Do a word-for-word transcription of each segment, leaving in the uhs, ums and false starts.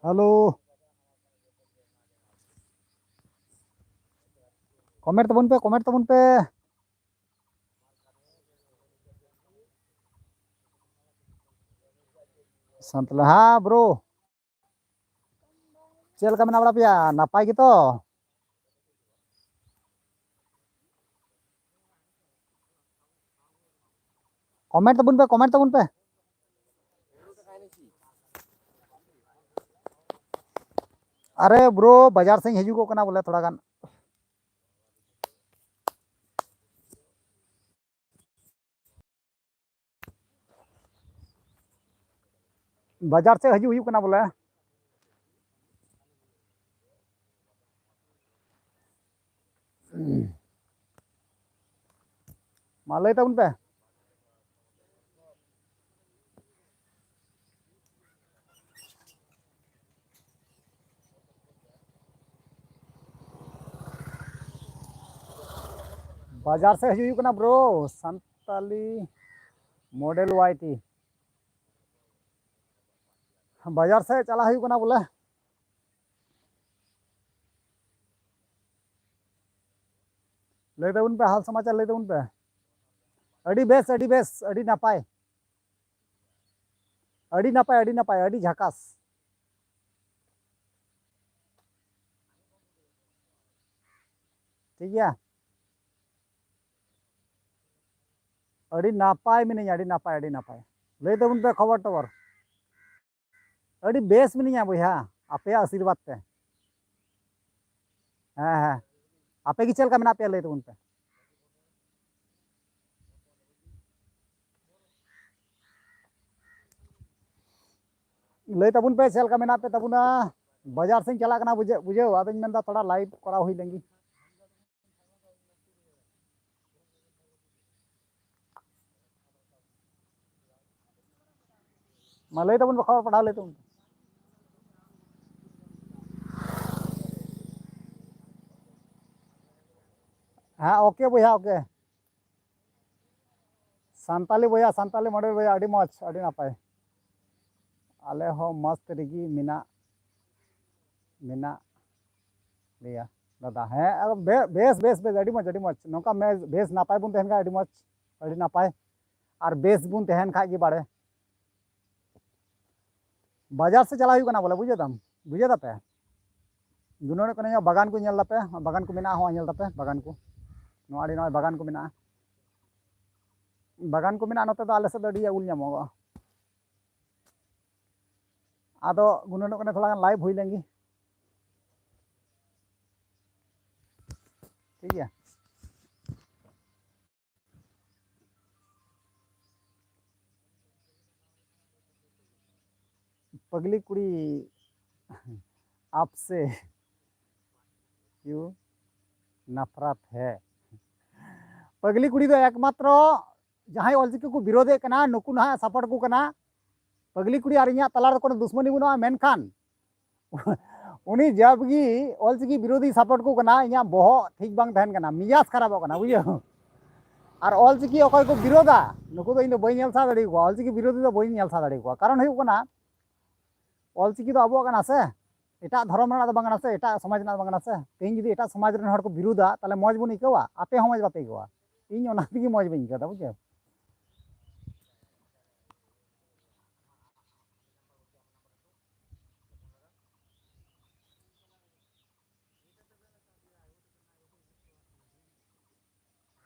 Hello, comment ᱛᱟᱵᱚᱱ ᱯᱮ, comment ᱛᱟᱵᱚᱱ ᱯᱮ᱾ ᱥᱟᱱᱛᱟᱞ, ᱦᱮᱸ ᱵᱨᱳ, ᱪᱮᱫ ᱞᱮᱠᱟ ᱢᱮᱱᱟᱜ ᱵᱟᱲᱟ ᱯᱮᱭᱟ? ᱱᱟᱯᱟᱭ ᱜᱮᱛᱚ? ᱠᱚᱢᱮᱱᱴ ᱛᱟᱵᱚᱱ ᱯᱮ, ᱠᱚᱢᱮᱱᱴ ᱛᱟᱵᱚᱱ ᱯᱮ᱾ ᱟᱨᱮ ᱵᱨᱳ, ᱵᱟᱡᱟᱨ ᱥᱮᱫ ᱤᱧ ᱦᱤᱡᱩᱜᱚᱜ ᱠᱟᱱᱟ ᱵᱚᱞᱮ ᱛᱷᱚᱲᱟ ᱜᱟᱱ᱾ ᱵᱟᱡᱟᱨ ᱥᱮᱫ ᱦᱤᱡᱩᱜ ᱦᱩᱭᱩᱜ ᱠᱟᱱᱟ ᱵᱚᱞᱮ᱾ ᱢᱟ ᱞᱟᱹᱭ ᱛᱟᱵᱚᱱ ᱯᱮ᱾ ᱵᱟᱡᱟᱨ ᱥᱮᱫ ᱦᱤᱡᱩᱜ ᱦᱩᱭᱩᱜ ᱠᱟᱱᱟ bro, Santali model Y T. ᱵᱟᱡᱟᱨ ᱥᱮᱫ ᱪᱟᱞᱟᱜ ᱦᱩᱭᱩᱜ ᱠᱟᱱᱟ ᱵᱚᱞᱮ᱾ ᱞᱟᱹᱭ ᱛᱟᱵᱚᱱ ᱯᱮ, ᱦᱟᱞ ᱥᱚᱢᱟᱪᱟᱨ ᱞᱟᱹᱭ ᱛᱟᱵᱚᱱ ᱯᱮ᱾ ᱟᱹᱰᱤ ᱵᱮᱥ, ᱟᱹᱰᱤ ᱵᱮᱥ, ᱟᱹᱰᱤ ᱱᱟᱯᱟᱭ᱾ ᱟᱹᱰᱤ ᱱᱟᱯᱟᱭ, ᱟᱹᱰᱤ ᱱᱟᱯᱟᱭ, ᱟᱹᱰᱤ ᱡᱷᱟᱠᱟᱥ᱾ ᱴᱷᱤᱠ ᱜᱮᱭᱟ᱾ ᱟᱹᱰᱤ ᱱᱟᱯᱟᱭ ᱢᱤᱱᱟᱹᱧᱟ, ᱟᱹᱰᱤ ᱱᱟᱯᱟᱭ, ᱟᱹᱰᱤ ᱱᱟᱯᱟᱭ᱾ ᱞᱟᱹᱭ ᱛᱟᱵᱚᱱ ᱯᱮ ᱠᱷᱚᱵᱚᱨ ᱴᱚᱵᱚᱨ᱾ ᱟᱹᱰᱤ ᱵᱮᱥ ᱢᱤᱱᱟᱹᱧᱟ ᱵᱚᱭᱦᱟ, ᱟᱯᱮᱭᱟᱜ ᱟᱥᱤᱨᱵᱟᱫᱽ ᱛᱮ᱾ ᱦᱮᱸ, ᱦᱮᱸ᱾ ᱟᱯᱮ ᱜᱮ ᱪᱮᱫ ᱞᱮᱠᱟ ᱢᱮᱱᱟᱜ ᱯᱮᱭᱟ ᱞᱟᱹᱭ ᱛᱟᱵᱚᱱ ᱯᱮ᱾ ᱞᱟᱹᱭ ᱛᱟᱵᱚᱱ ᱯᱮ, ᱪᱮᱫ ᱞᱮᱠᱟ ᱢᱮᱱᱟᱜ ᱯᱮ ᱛᱟᱵᱚᱱᱟ? ᱵᱟᱡᱟᱨ ᱥᱮᱫ ᱪᱟᱞᱟᱜ ᱠᱟᱱᱟ, ᱵᱩᱡᱷᱟᱹᱣ, ᱵᱩᱡᱷᱟᱹᱣ᱾ ᱟᱫᱚᱧ ᱢᱮᱱᱫᱟ ᱛᱷᱚᱲᱟ live ᱠᱚᱨᱟᱣ ᱦᱩᱭ ᱞᱮᱱ ᱜᱮ᱾ ᱢᱟ ᱞᱟᱹᱭ ᱛᱟᱵᱚᱱ ᱯᱮ, ᱠᱷᱚᱵᱚᱨ ᱯᱟᱲᱦᱟᱣ ᱞᱟᱹᱭ ᱛᱟᱵᱚᱱ ᱯᱮ᱾ ᱦᱮᱸ, OK ᱵᱚᱭᱦᱟ, OK᱾ ᱥᱟᱱᱛᱟᱞᱤ ᱵᱚᱭᱦᱟ, ᱥᱟᱱᱛᱟᱞᱤ model ᱵᱚᱭᱦᱟ, ᱟᱹᱰᱤ ᱢᱚᱡᱽ, ᱟᱹᱰᱤ ᱱᱟᱯᱟᱭ᱾ ᱟᱞᱮ ᱦᱚᱸ ᱢᱚᱡᱽ ᱨᱮᱜᱮ ᱢᱮᱱᱟᱜ, ᱢᱮᱱᱟᱜ ᱞᱮᱭᱟ ᱫᱟᱫᱟ᱾ ᱦᱮᱸ, ᱟᱫᱚ ᱵᱮ-, ᱵᱮᱥ, ᱵᱮᱥ, ᱵᱮᱥ, ᱟᱹᱰᱤ ᱢᱚᱡᱽ, ᱟᱹᱰᱤ ᱢᱚᱡᱽ᱾ ᱱᱚᱝᱠᱟ ᱢᱮ-, ᱵᱮᱥ ᱱᱟᱯᱟᱭ ᱵᱚᱱ ᱛᱟᱦᱮᱱ ᱠᱷᱟᱱ ᱟᱹᱰᱤ ᱢᱚᱡᱽ, ᱟᱹᱰᱤ ᱱᱟᱯᱟᱭ᱾ ᱟᱨ ᱵᱮᱥ ᱵᱚᱱ ᱛᱟᱦᱮᱱ ᱠᱷᱟᱡ ᱜᱮ ᱵᱟᱲᱮ᱾ ᱵᱟᱡᱟᱨ ᱥᱮᱫ ᱪᱟᱞᱟᱜ ᱦᱩᱭᱩᱜ ᱠᱟᱱᱟ ᱵᱚᱞᱮ, ᱵᱩᱡᱷᱟᱹᱣ ᱫᱟᱢ, ᱵᱩᱡᱷᱟᱹᱣ ᱫᱟᱯᱮ? ᱜᱩᱱᱟᱹᱱᱚᱜ ᱠᱟᱹᱱᱟᱹᱧ, ᱵᱟᱜᱟᱱ ᱠᱚ ᱧᱮᱞ ᱫᱟᱯᱮ, ᱵᱟᱜᱟᱱ ᱠᱚ ᱢᱮᱱᱟᱜᱼᱟ, ᱦᱚᱸ, ᱧᱮᱞ ᱫᱟᱯᱮ ᱵᱟᱜᱟᱱ ᱠᱚ᱾ ᱱᱚᱣᱟ ᱟᱹᱰᱤ ᱱᱚᱜᱼᱚᱭ ᱵᱟᱜᱟᱱ ᱠᱚ ᱢᱮᱱᱟᱜᱼᱟ, ᱵᱟᱜᱟᱱ ᱠᱚ ᱢᱮᱱᱟᱜᱼᱟ ᱱᱚᱛᱮ ᱫᱚ, ᱟᱞᱮ ᱥᱮᱫ ᱫᱚ ᱟᱹᱰᱤ ᱩᱞ ᱧᱟᱢᱚᱜᱚᱜᱼᱟ᱾ ᱟᱫᱚ ᱜᱩᱱᱟᱹᱱᱚᱜ ᱠᱟᱱᱟ ᱛᱷᱚᱲᱟ ᱜᱟᱱ live ᱦᱩᱭ ᱞᱮᱱ ᱜᱮ᱾ ᱴᱷᱤᱠ ᱜᱮᱭᱟ᱾ ᱯᱟᱜᱽᱞᱤ ᱠᱩᱲᱤ, ᱟᱯᱥᱮ ᱠᱤᱭᱩ ᱱᱟᱯᱷᱨᱟᱛ ᱦᱮ? ᱯᱟᱜᱽᱞᱤ ᱠᱩᱲᱤ ᱫᱚ ᱮᱠᱢᱟᱛᱨᱚ ᱡᱟᱦᱟᱸᱭ ᱚᱞᱪᱤᱠᱤ ᱠᱚ ᱵᱤᱨᱳᱫᱮᱫ ᱠᱟᱱᱟ, ᱱᱩᱠᱩ ᱱᱟᱦᱟᱜ support ᱠᱚ ᱠᱟᱱᱟ᱾ ᱯᱟᱜᱽᱞᱤ ᱠᱩᱲᱤ ᱟᱨ ᱤᱧᱟᱹᱜ ᱛᱟᱞᱟ ᱨᱮ ᱠᱳᱱᱳ ᱫᱩᱥᱢᱟᱱᱤ ᱵᱟᱹᱱᱩᱜᱼᱟ, ᱢᱮᱱᱠᱷᱟᱱ ᱩᱱᱤ ᱡᱟᱵᱜᱤ ᱚᱞᱪᱤᱠᱤ ᱵᱤᱨᱳᱫᱷᱤ support ᱠᱚ ᱠᱟᱱᱟ, ᱤᱧᱟᱹᱜ ᱵᱚᱦᱚᱜ ᱴᱷᱤᱠ ᱵᱟᱝ ᱛᱟᱦᱮᱱ ᱠᱟᱱᱟ, ᱢᱤᱡᱟᱡᱽ ᱠᱷᱟᱨᱟᱯᱚᱜ ᱠᱟᱱᱟ, ᱵᱩᱡᱷᱟᱹᱣ᱾ ᱟᱨ ᱚᱞᱪᱤᱠᱤ ᱚᱠᱚᱭ ᱠᱚ ᱵᱤᱨᱳᱫᱟ, ᱱᱩᱠᱩ ᱫᱚ ᱤᱧ ᱫᱚ ᱵᱟᱹᱧ ᱧᱮᱞ ᱥᱟᱦᱟᱣ ᱫᱟᱲᱮᱭᱟᱠᱚᱣᱟ, ᱚᱞᱪᱤᱠᱤ ᱵᱤᱨᱳᱫᱷᱤ ᱫᱚ ᱵᱟᱹᱧ ᱧᱮᱞ ᱥᱟᱦᱟᱣ ᱫᱟᱲᱮᱭᱟᱠᱚᱣᱟ᱾ ᱠᱟᱨᱚᱱ ᱦᱩᱭᱩᱜ ᱠᱟᱱᱟ, ᱚᱞᱪᱤᱠᱤ ᱫᱚ ᱟᱵᱚᱣᱟᱜ ᱠᱟᱱᱟ ᱥᱮ, ᱮᱴᱟᱜ ᱫᱷᱚᱨᱚᱢ ᱨᱮᱱᱟᱜ ᱫᱚ ᱵᱟᱝ ᱠᱟᱱᱟ ᱥᱮ, ᱮᱴᱟᱜ ᱥᱚᱢᱟᱡᱽ ᱨᱮᱱᱟᱜ ᱫᱚ ᱵᱟᱝ ᱠᱟᱱᱟ ᱥᱮ᱾ ᱛᱮᱦᱮᱧ ᱡᱩᱫᱤ ᱮᱴᱟᱜ ᱥᱚᱢᱟᱡᱽ ᱨᱮᱱ ᱦᱚᱲ ᱠᱚ ᱵᱤᱨᱳᱫᱟ, ᱛᱟᱦᱚᱞᱮ ᱢᱚᱡᱽ ᱵᱚᱱ ᱟᱹᱭᱠᱟᱹᱣᱟ? ᱟᱯᱮ ᱦᱚᱸ ᱢᱚᱡᱽ ᱵᱟᱯᱮ ᱟᱹᱭᱠᱟᱹᱣᱟ᱾ ᱤᱧ ᱚᱱᱟ ᱛᱮᱜᱮ ᱢᱚᱡᱽ ᱵᱟᱹᱧ ᱟᱹᱭᱠᱟᱹᱣᱫᱟ, ᱵᱩᱡᱷᱟᱹᱣ᱾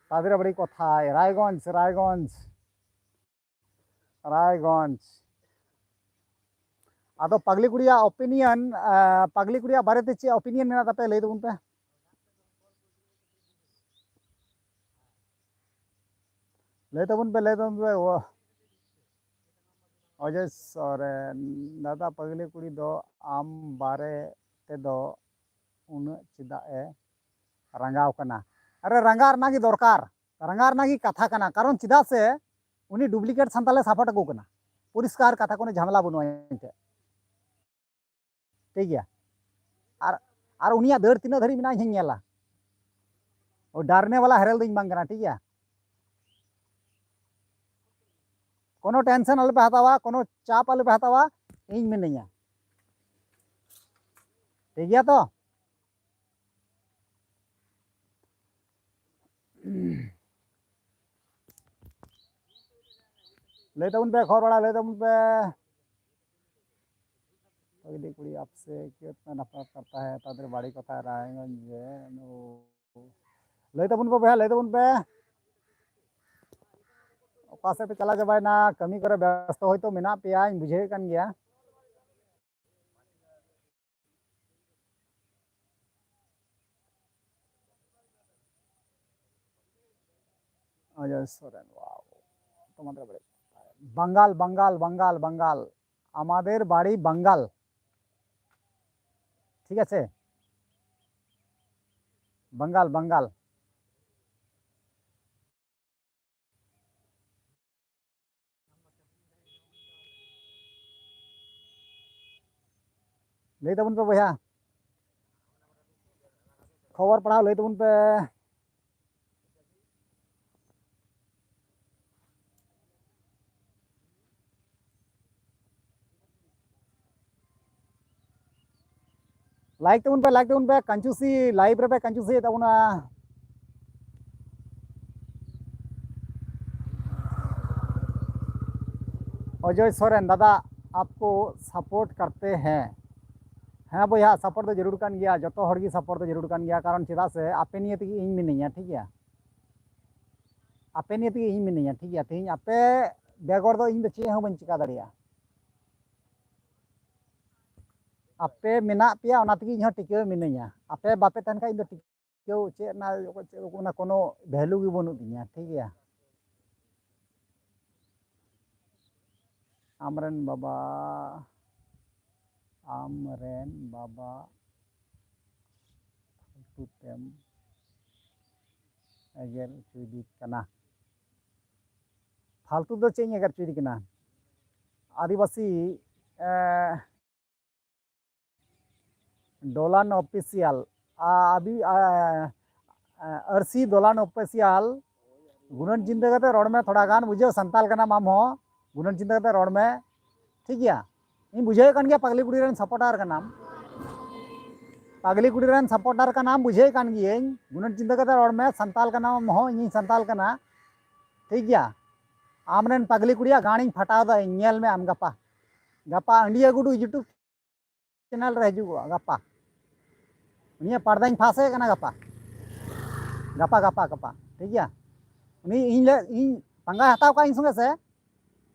ᱛᱟᱵᱤᱨᱟ ᱵᱟᱹᱲᱤ ᱠᱚᱛᱷᱟᱭ, ᱨᱟᱭᱜᱚᱸᱡᱽ, ᱨᱟᱭᱜᱚᱸᱡᱽ, ᱨᱟᱭᱜᱚᱸᱡᱽ᱾ ᱟᱫᱚ ᱯᱟᱜᱽᱞᱤ ᱠᱩᱲᱤᱭᱟᱜ opinion, ᱟᱸ, ᱯᱟᱜᱽᱞᱤ ᱠᱩᱲᱤᱭᱟᱜ ᱵᱟᱨᱮᱛᱮ ᱪᱮᱫ opinion ᱢᱮᱱᱟᱜ ᱛᱟᱯᱮᱭᱟ, ᱞᱟᱹᱭ ᱛᱟᱵᱚᱱ ᱯᱮ᱾ ᱞᱟᱹᱭ ᱛᱟᱵᱚᱱ ᱯᱮ, ᱞᱟᱹᱭ ᱛᱟᱵᱚᱱ ᱯᱮ᱾ ᱚ, ᱚᱡᱚᱭ ᱥᱚᱨᱮᱱ, ᱫᱟᱫᱟ ᱯᱟᱹᱜᱽᱞᱤ ᱠᱩᱲᱤ ᱫᱚ ᱟᱢ ᱵᱟᱨᱮ ᱛᱮᱫᱚ ᱩᱱᱟᱹᱜ ᱪᱮᱫᱟᱜ ᱮ ᱨᱟᱸᱜᱟᱣ ᱠᱟᱱᱟ? ᱟᱨᱮ, ᱨᱟᱸᱜᱟᱣ ᱨᱮᱱᱟᱜ ᱜᱮ ᱫᱚᱨᱠᱟᱨ, ᱨᱟᱸᱜᱟᱣ ᱨᱮᱱᱟᱜ ᱜᱮ ᱠᱟᱛᱷᱟ ᱠᱟᱱᱟ᱾ ᱠᱟᱨᱚᱱ ᱪᱮᱫᱟᱜ ᱥᱮ ᱩᱱᱤ duplicate ᱥᱟᱱᱛᱟᱲ ᱞᱮ support ᱟᱠᱚ ᱠᱟᱱᱟ, ᱯᱚᱨᱤᱥᱠᱟᱨ ᱠᱟᱛᱷᱟ, ᱠᱳᱱᱳ ᱡᱷᱟᱢᱮᱞᱟ ᱵᱟᱹᱱᱩᱜᱼᱟ ᱮᱱᱛᱮ᱾ ᱴᱷᱤᱠ ᱜᱮᱭᱟ᱾ ᱟᱨ, ᱟᱨ ᱩᱱᱤᱭᱟᱜ ᱫᱟᱹᱲ ᱛᱤᱱᱟᱹᱜ ᱫᱷᱟᱹᱨᱤᱡ ᱢᱮᱱᱟᱜᱼᱟ, ᱤᱧ ᱦᱚᱧ ᱧᱮᱞᱟ᱾ ᱳ ᱰᱟᱨᱱᱮ ᱣᱟᱞᱟ ᱦᱮᱨᱮᱞ ᱫᱚ ᱤᱧ ᱵᱟᱝ ᱠᱟᱱᱟ, ᱴᱷᱤᱠ ᱜᱮᱭᱟ? ᱠᱳᱱᱳ tension ᱟᱞᱚᱯᱮ ᱦᱟᱛᱟᱣᱟ, ᱠᱳᱱᱳ ᱪᱟᱯ ᱟᱞᱚᱯᱮ ᱦᱟᱛᱟᱣᱟ, ᱤᱧ ᱢᱤᱱᱟᱹᱧᱟ᱾ ᱴᱷᱤᱠ ᱜᱮᱭᱟ ᱛᱚ? ᱞᱟᱹᱭ ᱛᱟᱵᱚᱱ ᱯᱮ, ᱠᱷᱚᱵᱚᱨ ᱵᱟᱲᱟ ᱞᱟᱹᱭ ᱛᱟᱵᱚᱱ ᱯᱮ᱾ ᱯᱟᱹᱜᱽᱞᱤ ᱠᱩᱲᱤ, आपसे क्यों इतना नफरत करता है? ᱛᱟᱲᱟᱛᱟᱲᱤ ᱵᱟᱹᱲᱤ ᱠᱚᱛᱷᱟ ᱨᱟᱭᱜᱚᱸᱡᱽ ᱨᱮ᱾ ᱞᱟᱹᱭ ᱛᱟᱵᱚᱱ ᱯᱮ ᱵᱚᱭᱦᱟ, ᱞᱟᱹᱭ ᱛᱟᱵᱚᱱ ᱯᱮ᱾ ᱚᱠᱟ ᱥᱮᱫ ᱯᱮ ᱪᱟᱞᱟᱣ ᱪᱟᱵᱟᱭᱮᱱᱟ? ᱠᱟᱹᱢᱤ ᱠᱚᱨᱮ ᱵᱮᱥᱛᱚ ᱦᱚᱭᱛᱳ ᱢᱮᱱᱟᱜ ᱯᱮᱭᱟ, ᱤᱧ ᱵᱩᱡᱷᱟᱹᱣᱮᱫ ᱠᱟᱱ ᱜᱮᱭᱟ᱾ অজয় সোরেন, wow। তোমাদের বাড়ি বাঙ্গাল, বাঙ্গাল, বাঙ্গাল, বাঙ্গাল। আমাদের বাড়ি বাঙ্গাল। ঠিক আছে? বাঙ্গাল, বাঙ্গাল। ᱞᱟᱹᱭ ᱛᱟᱵᱚᱱ ᱯᱮ ᱵᱚᱭᱦᱟ, ᱠᱷᱚᱵᱚᱨ ᱯᱟᱲᱦᱟᱣ ᱞᱟᱹᱭ ᱛᱟᱵᱚᱱ ᱯᱮ᱾ Like ᱛᱟᱵᱚᱱ ᱯᱮ, like ᱛᱟᱵᱚᱱ ᱯᱮ, ᱠᱟᱧᱪᱩᱥᱤ live ᱨᱮᱯᱮ ᱠᱟᱧᱪᱩᱥᱤᱭᱮᱫ ᱛᱟᱵᱚᱱᱟ᱾ ᱚᱡᱚᱭ ᱥᱚᱨᱮᱱ, ᱫᱟᱫᱟ, ᱟᱯᱠᱳ ᱥᱟᱯᱳᱨᱴ ᱠᱟᱨᱛᱮ ᱦᱮᱸ᱾ ᱦᱮᱸ ᱵᱚᱭᱦᱟ, support ᱫᱚ ᱡᱟᱹᱨᱩᱲ ᱠᱟᱱ ᱜᱮᱭᱟ, ᱡᱚᱛᱚ ᱦᱚᱲ ᱜᱮ support ᱫᱚ ᱡᱟᱹᱨᱩᱲ ᱠᱟᱱ ᱜᱮᱭᱟ, ᱠᱟᱨᱚᱱ ᱪᱮᱫᱟᱜ ᱥᱮ ᱟᱯᱮ ᱱᱤᱭᱮ ᱛᱮᱜᱮ ᱤᱧ ᱢᱤᱱᱟᱹᱧᱟ, ᱴᱷᱤᱠ ᱜᱮᱭᱟ? ᱟᱯᱮ ᱱᱤᱭᱮ ᱛᱮᱜᱮ ᱤᱧ ᱢᱤᱱᱟᱹᱧᱟ, ᱴᱷᱤᱠ ᱜᱮᱭᱟ? ᱛᱮᱦᱮᱧ ᱟᱯᱮ ᱵᱮᱜᱚᱨ ᱫᱚ ᱤᱧ ᱫᱚ ᱪᱮᱫ ᱦᱚᱸ ᱵᱟᱹᱧ ᱪᱤᱠᱟ ᱫᱟᱲᱮᱭᱟᱜᱼᱟ᱾ ᱟᱯᱮ ᱢᱮᱱᱟᱜ ᱯᱮᱭᱟ, ᱚᱱᱟ ᱛᱮᱜᱮ ᱤᱧ ᱦᱚᱸ ᱴᱤᱠᱟᱹᱣ ᱢᱤᱱᱟᱹᱧᱟ᱾ ᱟᱯᱮ ᱵᱟᱯᱮ ᱛᱟᱦᱮᱱ ᱠᱷᱟᱱ ᱤᱧ ᱫᱚ ᱴᱤᱠᱟᱹᱣ ᱪᱮᱫ ᱨᱮᱱᱟᱜ, ᱚᱱᱟ ᱠᱳᱱᱳ value ᱜᱮ ᱵᱟᱹᱱᱩᱜ ᱛᱤᱧᱟ, ᱴᱷᱤᱠ ᱜᱮᱭᱟ? ᱟᱢᱨᱮᱱ ᱵᱟᱵᱟ, ᱟᱢᱨᱮᱱ ᱵᱟᱵᱟ ᱯᱷᱟᱞᱛᱩ ᱛᱮᱢ ᱮᱜᱮᱨ ᱦᱚᱪᱚᱭᱮᱫᱤ ᱠᱟᱱᱟ᱾ ᱯᱷᱟᱞᱛᱩ ᱫᱚ ᱪᱮᱫ ᱤᱧ ᱮᱜᱮᱨ ᱦᱚᱪᱚᱭᱮᱫᱤ ᱠᱟᱱᱟ? ᱟᱹᱫᱤᱵᱟᱹᱥᱤ, ᱮ, ᱫᱚᱞᱟᱱ ᱚᱯᱷᱤᱥᱤᱭᱟᱞ, ᱟ-, ᱟᱵᱤ-, ᱟ-, ᱟ-, ᱟᱹᱨᱥᱤ ᱫᱚᱞᱟᱱ ᱚᱯᱷᱤᱥᱤᱭᱟᱞ, ᱜᱩᱱᱟᱹᱱ ᱪᱤᱱᱛᱟᱹ ᱠᱟᱛᱮ ᱨᱚᱲ ᱢᱮ ᱛᱷᱚᱲᱟ ᱜᱟᱱ, ᱵᱩᱡᱷᱟᱹᱣ, ᱥᱟᱱᱛᱟᱞ ᱠᱟᱱᱟᱢ ᱟᱢ ᱦᱚᱸ, ᱜᱩᱱᱟᱹᱱ ᱪᱤᱱᱛᱟᱹ ᱠᱟᱛᱮ ᱨᱚᱲ ᱢᱮ, ᱴᱷᱤᱠ ᱜᱮᱭᱟ? ᱤᱧ ᱵᱩᱡᱷᱟᱹᱣᱮᱫ ᱠᱟᱱ ᱜᱮᱭᱟ ᱯᱟᱜᱽᱞᱤ ᱠᱩᱲᱤ ᱨᱮᱱ ᱥᱟᱯᱳᱨᱴᱟᱨ ᱠᱟᱱᱟᱢ, ᱯᱟᱜᱽᱞᱤ ᱠᱩᱲᱤ ᱨᱮᱱ ᱥᱟᱯᱳᱨᱴᱟᱨ ᱠᱟᱱᱟᱢ, ᱵᱩᱡᱷᱟᱹᱣᱮᱫ ᱠᱟᱱ ᱜᱤᱭᱟᱹᱧ, ᱜᱩᱱᱟᱹᱱ ᱪᱤᱱᱛᱟᱹ ᱠᱟᱛᱮ ᱨᱚᱲ ᱢᱮ, ᱥᱟᱱᱛᱟᱞ ᱠᱟᱱᱟᱢ ᱟᱢ ᱦᱚᱸ, ᱤᱧᱤᱧ ᱥᱟᱱᱛᱟᱞ ᱠᱟᱱᱟ, ᱴᱷᱤᱠ ᱜᱮᱭᱟ? ᱟᱢᱨᱮᱱ ᱯᱟᱜᱽᱞᱤ ᱠᱩᱲᱤᱭᱟᱜ ᱜᱟᱲᱤᱧ ᱯᱷᱟᱴᱟᱣ ᱫᱟ, ᱧᱮᱞ ᱢᱮ ᱟᱢ ᱜᱟᱯᱟ, ᱜᱟᱯᱟ ᱟᱹᱰᱤᱭᱟᱹ ᱜᱩᱰᱩ YouTube ᱪᱮᱱᱮᱞ ᱨᱮ ᱦᱤᱡᱩᱜᱚᱜᱼᱟ ᱜᱟᱯᱟ᱾ ᱩᱱᱤᱭᱟᱜ ᱯᱟᱨᱫᱟᱧ ᱯᱷᱟᱸᱥ ᱮ ᱠᱟᱱᱟ ᱜᱟᱯᱟ᱾ ᱜᱟᱯᱟ, ᱜᱟᱯᱟ, ᱜᱟᱯᱟ᱾ ᱴᱷᱤᱠ ᱜᱮᱭᱟ? ᱩᱱᱤ ᱤᱧ ᱞᱮ, ᱤᱧ ᱯᱟᱸᱜᱟᱭ ᱦᱟᱛᱟᱣ ᱠᱟᱜᱼᱟ ᱤᱧ ᱥᱚᱸᱜᱮ ᱥᱮ᱾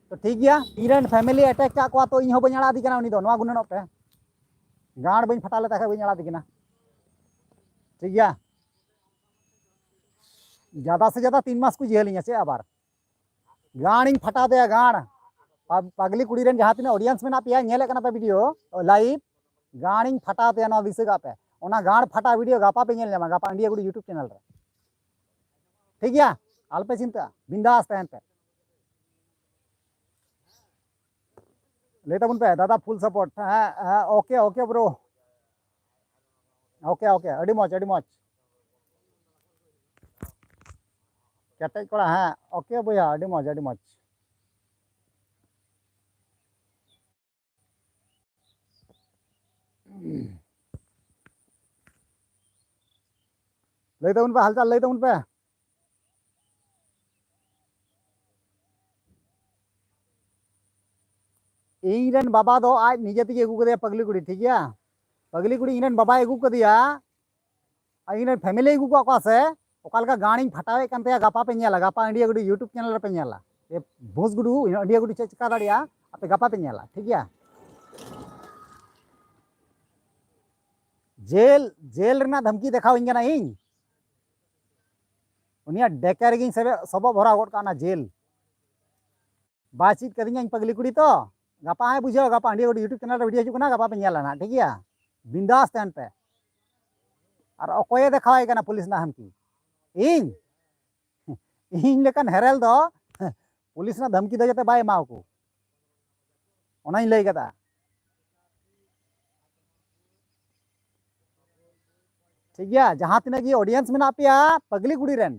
ᱛᱚ ᱴᱷᱤᱠ ᱜᱮᱭᱟ, ᱤᱧ ᱨᱮᱱ ᱯᱷᱮᱢᱮᱞᱤ ᱮᱴᱮᱠ ᱠᱟᱜ ᱠᱚᱣᱟ, ᱛᱚ ᱤᱧ ᱦᱚᱸ ᱵᱟᱹᱧ ᱟᱲᱟᱜ ᱫᱮ ᱠᱟᱱᱟ ᱩᱱᱤ ᱫᱚ᱾ ᱱᱚᱣᱟ ᱜᱩᱱᱟᱹᱱᱚᱜ ᱯᱮ, ᱜᱟᱲ ᱵᱟᱹᱧ ᱯᱷᱟᱴᱟᱣ ᱞᱮᱛᱟ ᱠᱷᱟᱡ ᱵᱟᱹᱧ ᱟᱲᱟᱜ ᱫᱮ ᱠᱟᱱᱟ᱾ ᱴᱷᱤᱠ ᱜᱮᱭᱟ? ᱡᱟᱫᱟ ᱥᱮ ᱡᱟᱫᱟ ᱛᱤᱱ ᱢᱟᱥ ᱠᱚ ᱡᱮᱞᱤᱧᱟ, ᱪᱮᱫ ᱟᱵᱟᱨ? ᱜᱟᱲᱤᱧ ᱯᱷᱟᱴᱟᱣ ᱛᱟᱭᱟ, ᱜᱟᱲ᱾ ᱯᱟᱜᱽᱞᱤ ᱠᱩᱲᱤ ᱨᱮᱱ ᱡᱟᱦᱟᱸ ᱛᱤᱱᱟᱹᱜ ᱚᱰᱤᱭᱮᱱᱥ ᱢᱮᱱᱟᱜ ᱯᱮᱭᱟ, ᱧᱮᱞᱮᱫ ᱠᱟᱱᱟ ᱯᱮ ᱵᱷᱤᱰᱤᱭᱳ ᱞᱟᱭᱤᱵᱷ, ᱜᱟᱲᱤᱧ ᱯᱷᱟᱴᱟᱣ ᱛᱟᱭᱟ, ᱱᱚᱣᱟ ᱫᱤᱥᱟᱹ ᱠᱟᱜ ᱯᱮ᱾ ᱚᱱᱟ ᱜᱟᱲ ᱯᱷᱟᱴᱟᱣ ᱵᱷᱤᱰᱤᱭᱳ ᱜᱟᱯᱟ ᱯᱮ ᱧᱮᱞ ᱧᱟᱢᱟ, ᱜᱟᱯᱟ ᱟᱹᱰᱤᱭᱟᱹ ᱜᱩᱰᱩ YouTube ᱪᱮᱱᱮᱞ ᱨᱮ᱾ ᱴᱷᱤᱠ ᱜᱮᱭᱟ? ᱟᱞᱚᱯᱮ ᱪᱤᱱᱛᱟᱹᱜᱼᱟ, ᱵᱤᱱᱫᱟᱥ ᱛᱟᱦᱮᱱ ᱯᱮ᱾ ᱞᱟᱹᱭ ᱛᱟᱵᱚᱱ ᱯᱮ ᱫᱟᱫᱟ, ᱯᱷᱩᱞ ᱥᱟᱯᱳᱨᱴ᱾ ᱦᱮᱸ, ᱦᱮᱸ, OK, OK bro. OK, OK, ᱟᱹᱰᱤ ᱢᱚᱡᱽ, ᱟᱹᱰᱤ ᱢᱚᱡᱽ᱾ ᱠᱮᱴᱮᱡ ᱠᱚᱲᱟ, ᱦᱮᱸ, OK ᱵᱚᱭᱦᱟ, ᱟᱹᱰᱤ ᱢᱚᱡᱽ, ᱟᱹᱰᱤ ᱢᱚᱡᱽ᱾ ᱞᱟᱹᱭ ᱛᱟᱵᱚᱱ ᱯᱮ, ᱦᱟᱞᱪᱟᱞ ᱞᱟᱹᱭ ᱛᱟᱵᱚᱱ ᱯᱮ᱾ ᱤᱧ ᱨᱮᱱ ᱵᱟᱵᱟ ᱫᱚ ᱟᱡ ᱱᱤᱡᱮ ᱛᱮᱜᱮ ᱟᱹᱜᱩ ᱠᱟᱫᱮᱭᱟ ᱯᱟᱜᱽᱞᱤ ᱠᱩᱲᱤ, ᱴᱷᱤᱠ ᱜᱮᱭᱟ? ᱯᱟᱜᱽᱞᱤ ᱠᱩᱲᱤ ᱤᱧ ᱨᱮᱱ ᱵᱟᱵᱟᱭ ᱟᱹᱜᱩ ᱠᱟᱫᱮᱭᱟ, ᱟᱨ ᱤᱧ ᱨᱮᱱ ᱯᱷᱮᱢᱮᱞᱤ ᱟᱹᱜᱩ ᱠᱟᱜ ᱠᱚᱣᱟ ᱥᱮ, ᱚᱠᱟ ᱞᱮᱠᱟ ᱜᱟᱲᱤᱧ ᱯᱷᱟᱴᱟᱣᱮᱫ ᱠᱟᱱ ᱛᱟᱭᱟ, ᱜᱟᱯᱟ ᱯᱮ ᱧᱮᱞᱟ, ᱜᱟᱯᱟ ᱟᱹᱰᱤᱭᱟᱹ ᱜᱩᱰᱩ YouTube ᱪᱮᱱᱮᱞ ᱨᱮᱯᱮ ᱧᱮᱞᱟ᱾ ᱮ ᱵᱷᱩᱥ ᱜᱩᱰᱩ, ᱟᱹᱰᱤᱭᱟᱹ ᱜᱩᱰᱩ ᱪᱮᱫ ᱪᱤᱠᱟ ᱫᱟᱲᱮᱭᱟᱜᱼᱟ, ᱟᱯᱮ ᱜᱟᱯᱟ ᱯᱮ ᱧᱮᱞᱟ, ᱴᱷᱤᱠ ᱜᱮᱭᱟ? ᱡᱮᱞ, ᱡᱮᱞ ᱨᱮᱱᱟᱜ ᱫᱷᱟᱢᱠᱤ ᱫᱮᱠᱷᱟᱣ ᱤᱧ ᱠᱟᱱᱟ ᱤᱧ᱾ ᱩᱱᱤᱭᱟᱜ ᱰᱮᱠᱮ ᱨᱮᱜᱮᱧ ᱥᱮᱵᱮ-, ᱥᱚᱵᱚᱜ ᱵᱷᱚᱨᱟᱣ ᱜᱚᱫ ᱠᱟᱜᱼᱟ ᱚᱱᱟ ᱡᱮᱞ᱾ ᱵᱟᱭ ᱪᱮᱫ ᱠᱟᱫᱤᱧᱟ ᱤᱧ ᱯᱟᱜᱽᱞᱤ ᱠᱩᱲᱤ ᱛᱚ᱾ ᱜᱟᱯᱟ ᱦᱟᱸᱜ ᱵᱩᱡᱷᱟᱹᱣ, ᱜᱟᱯᱟ ᱦᱟᱺᱰᱤ ᱜᱩᱰᱤ YouTube channel ᱨᱮ video ᱦᱤᱡᱩᱜ ᱠᱟᱱᱟ, ᱜᱟᱯᱟ ᱯᱮ ᱧᱮᱞᱟ ᱱᱟᱦᱟᱜ, ᱴᱷᱤᱠ ᱜᱮᱭᱟ? ᱵᱤᱱᱫᱟᱥ ᱛᱟᱦᱮᱱ ᱯᱮ᱾ ᱟᱨ ᱚᱠᱚᱭᱮ ᱫᱮᱠᱷᱟᱣᱟᱭ ᱠᱟᱱᱟ ᱯᱩᱞᱤᱥ ᱨᱮᱱᱟᱜ ᱫᱷᱟᱢᱠᱤ? ᱤᱧ? ᱤᱧ ᱞᱮᱠᱟᱱ ᱦᱮᱨᱮᱞ ᱫᱚ ᱯᱩᱞᱤᱥ ᱨᱮᱱᱟᱜ ᱫᱷᱟᱢᱠᱤ ᱫᱚ ᱡᱟᱛᱮ ᱵᱟᱭ ᱮᱢᱟᱣᱟᱠᱚ, ᱚᱱᱟᱧ ᱞᱟᱹᱭ ᱠᱟᱫᱟ᱾ ᱴᱷᱤᱠ ᱜᱮᱭᱟ, ᱡᱟᱦᱟᱸ ᱛᱤᱱᱟᱹᱜ ᱜᱮ audience ᱢᱮᱱᱟᱜ ᱯᱮᱭᱟ ᱯᱟᱜᱽᱞᱤ ᱠᱩᱲᱤ ᱨᱮᱱ,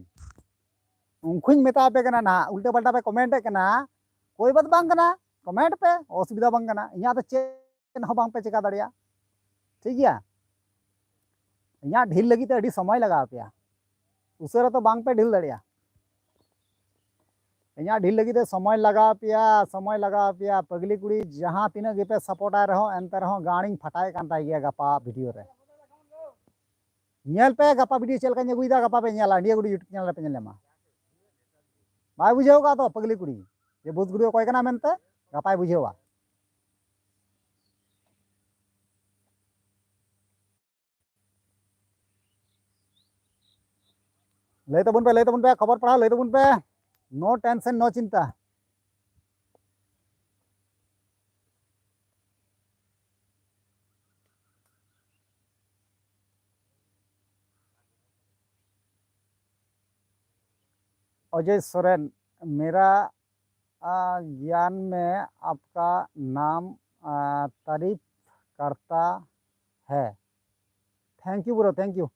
ᱩᱱᱠᱩᱧ ᱢᱮᱛᱟ ᱯᱮ ᱠᱟᱱᱟ ᱱᱟᱦᱟᱜ, ᱩᱞᱴᱟᱹ ᱯᱟᱞᱴᱟ ᱯᱮ comment ᱮᱫ ᱠᱟᱱᱟ, ᱠᱳᱭ ᱵᱟᱛ ᱵᱟᱝ ᱠᱟᱱᱟ, comment ᱯᱮ, ᱚᱥᱩᱵᱤᱫᱷᱟ ᱵᱟᱝ ᱠᱟᱱᱟ, ᱤᱧᱟᱹᱜ ᱫᱚ ᱪᱮᱫ ᱦᱚᱸ ᱵᱟᱝ ᱯᱮ ᱪᱮᱠᱟ ᱫᱟᱲᱮᱭᱟᱜᱼᱟ᱾ ᱴᱷᱤᱠ ᱜᱮᱭᱟ, ᱤᱧᱟᱹᱜ ᱰᱷᱤᱞ ᱞᱟᱹᱜᱤᱫ ᱛᱮ ᱟᱹᱰᱤ ᱥᱚᱢᱚᱭ ᱞᱟᱜᱟᱣ ᱯᱮᱭᱟ, ᱩᱥᱟᱹᱨᱟ ᱛᱚ ᱵᱟᱝ ᱯᱮ ᱰᱷᱤᱞ ᱫᱟᱲᱮᱭᱟᱜᱼᱟ᱾ ᱤᱧᱟᱹᱜ ᱰᱷᱤᱞ ᱞᱟᱹᱜᱤᱫ ᱛᱮ ᱥᱚᱢᱚᱭ ᱞᱟᱜᱟᱣ ᱯᱮᱭᱟ, ᱥᱚᱢᱚᱭ ᱞᱟᱜᱟᱣ ᱯᱮᱭᱟ᱾ ᱯᱟᱜᱽᱞᱤ ᱠᱩᱲᱤ ᱡᱟᱦᱟᱸ ᱛᱤᱱᱟᱹᱜ ᱜᱮᱯᱮ support ᱟᱭ ᱨᱮᱦᱚᱸ, ᱮᱱᱛᱮ ᱨᱮᱦᱚᱸ ᱜᱟᱸᱲᱤᱧ ᱯᱷᱟᱴᱟᱭᱮᱫ ᱠᱟᱱ ᱛᱟᱭ ᱜᱮᱭᱟ ᱜᱟᱯᱟ video ᱨᱮ᱾ ᱧᱮᱞ ᱯᱮ ᱜᱟᱯᱟ video ᱪᱮᱫ ᱞᱮᱠᱟᱧ ᱟᱹᱜᱩᱭᱮᱫᱟ, ᱜᱟᱯᱟ ᱯᱮ ᱧᱮᱞᱟ, ᱤᱱᱰᱤᱭᱟ ᱜᱩᱰᱩ YouTube channel ᱨᱮᱯᱮ ᱧᱮᱞ ᱧᱟᱢᱟ᱾ ᱵᱟᱭ ᱵᱩᱡᱷᱟᱹᱣ ᱠᱟᱜ ᱛᱚ ᱯᱟᱜᱽᱞᱤ ᱠᱩᱲᱤ ᱡᱮ ᱵᱩᱥ ᱜᱩᱰᱩ ᱚᱠᱚᱭ ᱠᱟᱱᱟ ᱢᱮᱱᱛᱮ, ᱜᱟᱯᱟᱭ ᱵᱩᱡᱷᱟᱹᱣᱟ᱾ ᱞᱟᱹᱭ ᱛᱟᱵᱚᱱ ᱯᱮ, ᱞᱟᱹᱭ ᱛᱟᱵᱚᱱ ᱯᱮ, ᱠᱷᱚᱵᱚᱨ ᱯᱟᱲᱦᱟᱣ ᱞᱟᱹᱭ ᱛᱟᱵᱚᱱ ᱯᱮ, no tension, no ᱪᱤᱱᱛᱟ᱾ अजय सोरेन, मेरा आ, ज्ञान में आपका नाम आ, तारीफ करता है। Thank you bro, thank you,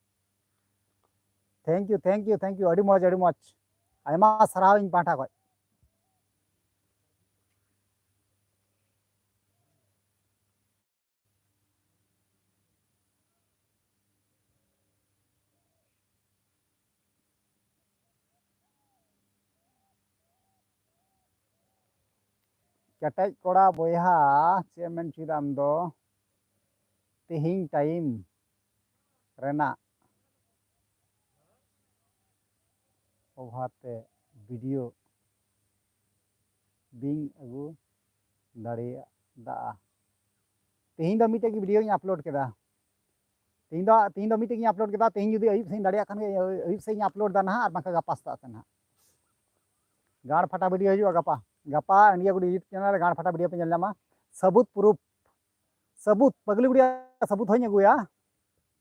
thank you, thank you, thank you, ᱟᱹᱰᱤ ᱢᱚᱡᱽ, ᱟᱹᱰᱤ ᱢᱚᱡᱽ, ᱟᱭᱢᱟ ᱥᱟᱨᱦᱟᱣ ᱤᱧ ᱯᱟᱦᱴᱟ ᱠᱷᱚᱱ᱾ ᱠᱮᱴᱮᱡ ᱠᱚᱲᱟ ᱵᱚᱭᱦᱟ, ᱪᱮᱫ ᱮᱢ ᱢᱮᱱ ᱦᱚᱪᱚᱭᱮᱫᱟ ᱟᱢ ᱫᱚ? ᱛᱮᱦᱮᱧ time ᱨᱮᱱᱟᱜ ᱚᱵᱷᱟᱵᱽ ᱛᱮ video ᱵᱟᱹᱧ ᱟᱹᱜᱩ ᱫᱟᱲᱮᱭᱟᱫᱟ᱾ ᱛᱮᱦᱮᱧ ᱫᱚ ᱢᱤᱫᱴᱮᱡ ᱜᱮ video ᱤᱧ upload ᱠᱮᱫᱟ᱾ ᱛᱮᱦᱮᱧ ᱫᱚ, ᱛᱮᱦᱮᱧ ᱫᱚ ᱢᱤᱫᱴᱮᱡ ᱜᱤᱧ upload ᱠᱮᱫᱟ᱾ ᱛᱮᱦᱮᱧ ᱡᱩᱫᱤ ᱟᱹᱭᱩᱵ ᱥᱮᱫ ᱤᱧ ᱫᱟᱲᱮᱭᱟᱜ ᱠᱷᱟᱱ ᱜᱮ, ᱟᱹᱭᱩᱵ ᱥᱮᱫ ᱤᱧ upload ᱫᱟ ᱱᱟᱦᱟᱜ, ᱟᱨ ᱵᱟᱝᱠᱷᱟᱱ ᱜᱟᱯᱟ ᱥᱮᱛᱟᱜ ᱥᱮᱫ ᱱᱟᱦᱟᱜ᱾ ᱜᱟᱲ ᱯᱷᱟᱴᱟ video ᱦᱤᱡᱩᱜᱼᱟ ᱜᱟᱯᱟ᱾ ᱜᱟᱯᱟ ᱤᱱᱰᱤᱭᱟ ᱜᱩᱰ YouTube ᱪᱮᱱᱮᱞ ᱨᱮ ᱜᱟᱲ ᱯᱷᱟᱴᱟ ᱵᱷᱤᱰᱤᱭᱳ ᱯᱮ ᱧᱮᱞ ᱧᱟᱢᱟ᱾ ᱥᱟᱹᱵᱩᱛ ᱯᱩᱨᱩᱯ, ᱥᱟᱹᱵᱩᱛ ᱯᱟᱜᱽᱞᱤ ᱜᱩᱲᱤᱭᱟ ᱥᱟᱹᱵᱩᱛ ᱦᱚᱧ ᱟᱹᱜᱩᱭᱟ,